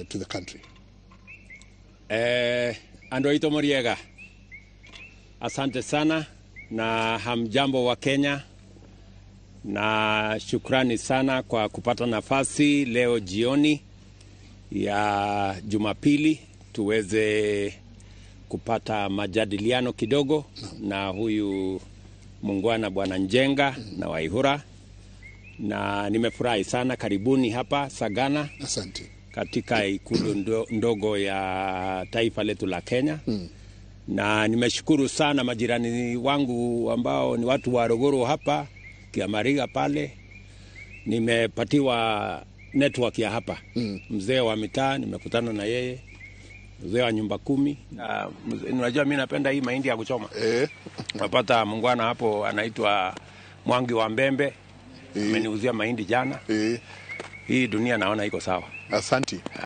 to the country. Andoito Moriega, asante sana na hamjambo wa Kenya, na shukrani sana kwa kupata nafasi leo jioni ya Jumapili tuweze kupata majadiliano kidogo na huyu muungwana Bwana Njenga na Waihura, na nimefurahi sana. Karibuni hapa Sagana. Asante. Katika ikulu ndogo ya taifa letu la Kenya. Na nimeshukuru sana majirani wangu ambao ni watu wa Rogoro hapa Kiamariga pale, nimepatiwa network ya hapa. Mzee wa mitaa nimekutana na yeye, mzee wa nyumba 10. Unajua mimi napenda hii mahindi ya kuchoma. Napata muungwana hapo anaitwa Mwangi wa Mbembe, ameniuzia mahindi jana. Hii dunia naona iko sawa. Asante.